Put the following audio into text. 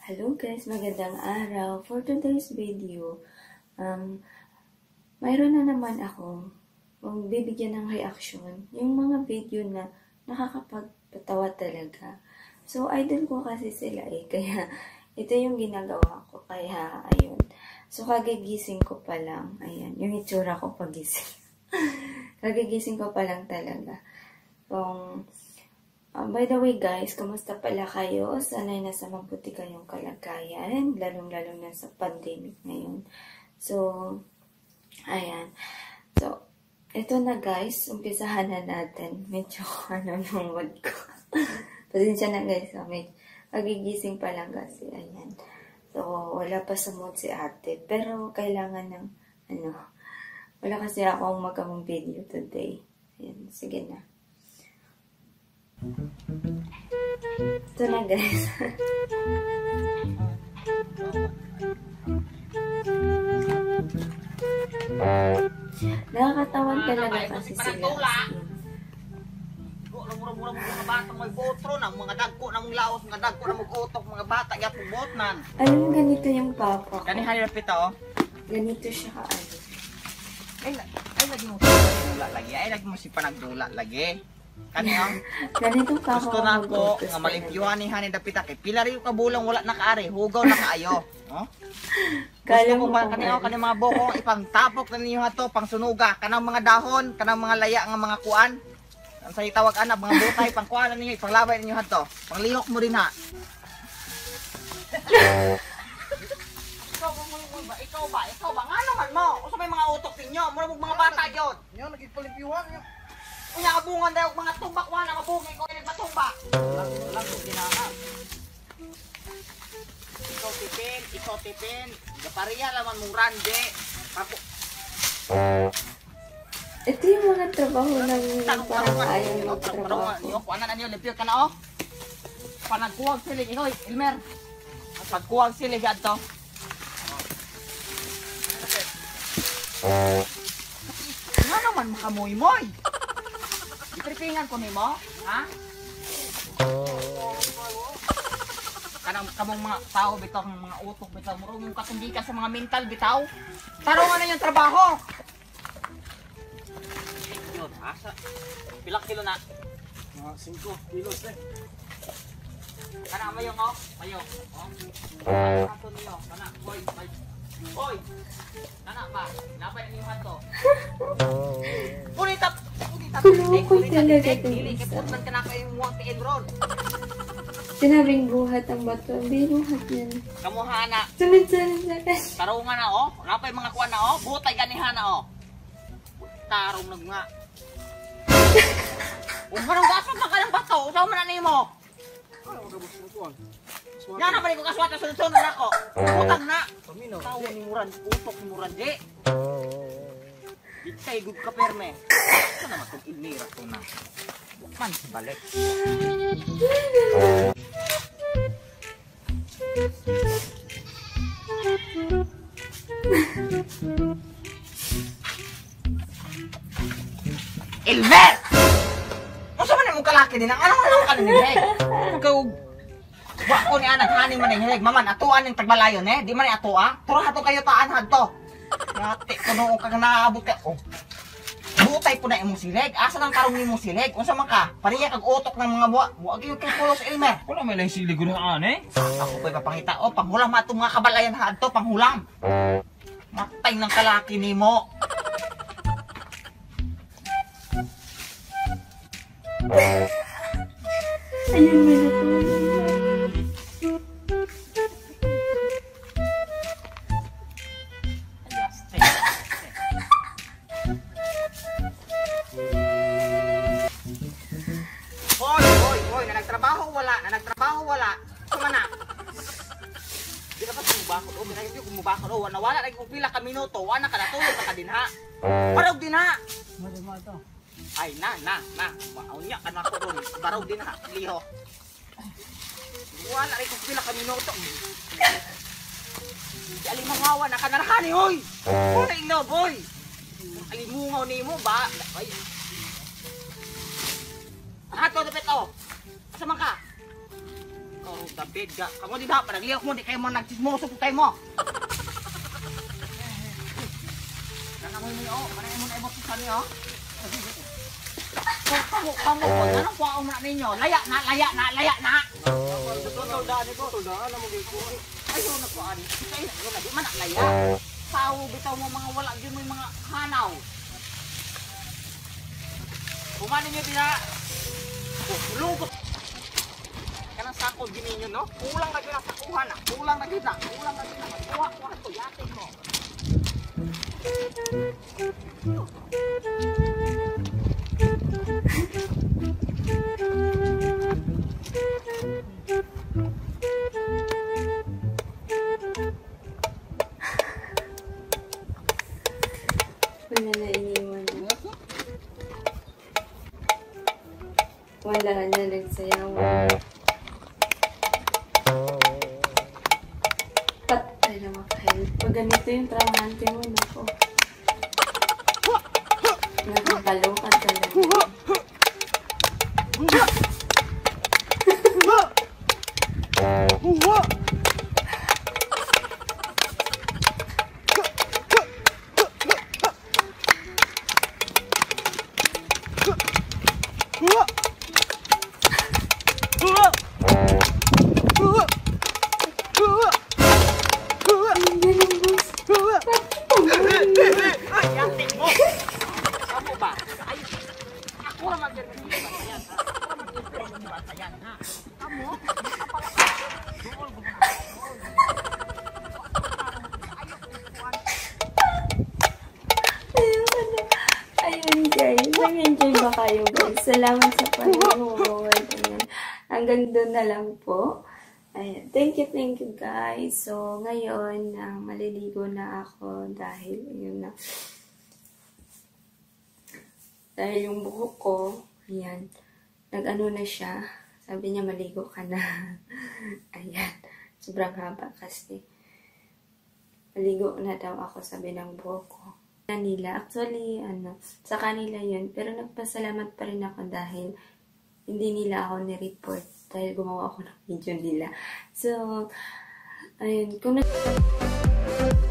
Hello guys, magandang araw. For today's video, mayroon na naman ako bibigyan ng reaction yung mga video na nakakapagpatawa talaga. So, idol ko kasi sila eh, kaya ito yung ginagawa ko. Kaya, ayun. So, kagigising ko pa lang. Ayan, yung itsura ko pagising. Kagigising ko pa lang talaga. Kung by the way guys, kumusta pala kayo? Sana'y nasa mabuti kayong kalagayan, lalong-lalo na sa pandemic ngayon. So, ayan. So, ito na guys, umpisahan na natin. Medyo ano nung mood ko. Pasensya na guys, medyo pagigising pa lang kasi, ayan. So, wala pa sa mood si ate. Pero, kailangan ng, ano, wala kasi akong magawang video today. Ayan, sige na. Ito na guys. Nakakatawan talaga kasi sila. Mura-mura mga bata may botro na, mga dagko na mong laos, mga dagko na mong utok, mga bata gyapon botnan. Alam mo, ganito yung papa ko. Kani hari pita oh. Ganito siya kaano. Ay lagi mo dula lagi, ay lagi mo si panagdula lagi. Kani oh. Ganito pa gusto na ako nga malimpyuhan ni hani dapita kay pila rin ka bulang wala na kaari, hugaw na kaayo. Oh. Gusto ko ba kani oh, kani mga boko ipangtapok na ninyo ato, pangsunuga kanang mga dahon, kanang mga laya nga mga kuan. Ang say tawag ana mga butay pangkuan na ninyo, ipanglabay ninyo ato. Panglihok mo din ha. Ikaw ba ngano man mo? Usa may mga utok ninyo, mura mong mga bata gyud. Nyo nagipalimpyuhan nyo. Unya abungan daw mga tumbak wala mabungi ko nagpatumba. Lang ginaha. Ikaw tipin. Gapariya laman mong rande. Papo. Ito yung mga trabaho ng parang ayaw magtrabaho. Kuanan niyo limpyo ka na oh. Panagkuwag silig ikaw, Elmer. Pagkuwag silig adto. Nga naman makamoy-moy. Itripingan ko nimo, ha? Kanang kamong mga tao bitaw, mga utok bitaw, murag mong katundikan sa mga mental bitaw. Tarungan na yung trabaho. Yun, asa? Pila kilo na? Mga 5 kilos eh. Kana mayong oh, mayong. Oh. Ato niyo, kana. Hoy, hoy. Hoy. Kana ba? Napay niyo ato. Punita. Kulukoy talaga ito isa. Sinabing buhat ang bato. Binuhat yan. Kamuha na. Sunod-sunod na kasi. Tarungan na oh. Napay mga kuwan na oh. Butay ganihan na oh. Tarong nag nga. Manong gasot na ka ng bato. Usaw man na nimo. Yan na pala ko kaswata. Sunod-sunod na ako. Butang na. Tawa ni Muran. Utok ni Muran. Di. Di kay gud ka perme. Ito naman itong ilmira ko na. Man, balik. Elmer! Masa man yung kalaki din? Anong ka ninilig? Ikaw, wa ko ni anak, haning man yung maman, atuan yung tagbalayon eh. Di man yung atua. Turo hato kayo taan hadto. Nate, kuno ka naabot ka. Oh. Butay po na imong silig. Asa nang karong nimong silig? Unsa man ka? Pareha kag utok ng mga buwa. Wa gyud kay pulos Elmer. Wala may lang silig gud eh. Ako po'y papangita. Oh, panghulam atong mga kabalayan hadto, panghulam. Matay ng kalaki nimo. Ayun, may natulog. Hoy, na nagtrabaho wala, Sumana. Di ka pa kumubakod, oh, ginagin ko kumubakod, oh, nawala lagi kung pila ka minuto, wala ka natulog ka din ha. Barog din ha. Ay, na, unya ka na ako doon, barog din ha, liho. Wala lagi kung pila ka minuto. Di alimangawa na ka narahani, hoy. Hoy, no, boy. Alimungaw nimo ba? Ay. Hato, dapat, oh. Asa man ka? Oh. David ga. Kamo di ba panaglihok mo di kayo mo nagchismoso po kayo mo. Kana mo ni oh, kana mo na ibot sa niyo. Kamo kamo ko anong kuwaon na ninyo? Laya na, laya na, laya na. Tuldaan ko, tuldaan na mo gyud ko. Ayaw na kuan. Kay na di man na laya. Tao bitaw mo mga wala gyud mo yung mga hanaw. Kumanin niyo diha. Oh, lubot. Kanang sako gininyo no? Kulang na gyud ang sakuhan na. Kulang na gyud na. Kulang na gyud na. Kuha kuha to yatin mo. Wala na, iniwan na. Wala na, nagsayaw. Patay na makail. Pag ganito yung trabahante mo, nako. Nakakaloka talaga. Ang galing, boss. Ay, yatin mo. Ako ba? Ay, ako ra man gyud bantayan. Ako ra man gyud bantayan ha. Kamo, duol ko na. Ayun na. Ayun guys, nag-enjoy ba kayo guys? Salamat sa panonood. Ayan. Hanggang doon na lang po. Ayan. Thank you guys. So, ngayon, maliligo na ako dahil, ayun na. Dahil yung buhok ko, ayan, nag-ano na siya. Sabi niya, maligo ka na. Ayan. Sobrang haba kasi. Maligo na daw ako, sabi ng buhok ko. Kanila. Actually, ano, sa kanila yun. Pero nagpasalamat pa rin ako dahil hindi nila ako ni-report dahil gumawa ako ng video nila. So, ayun. Kung nag-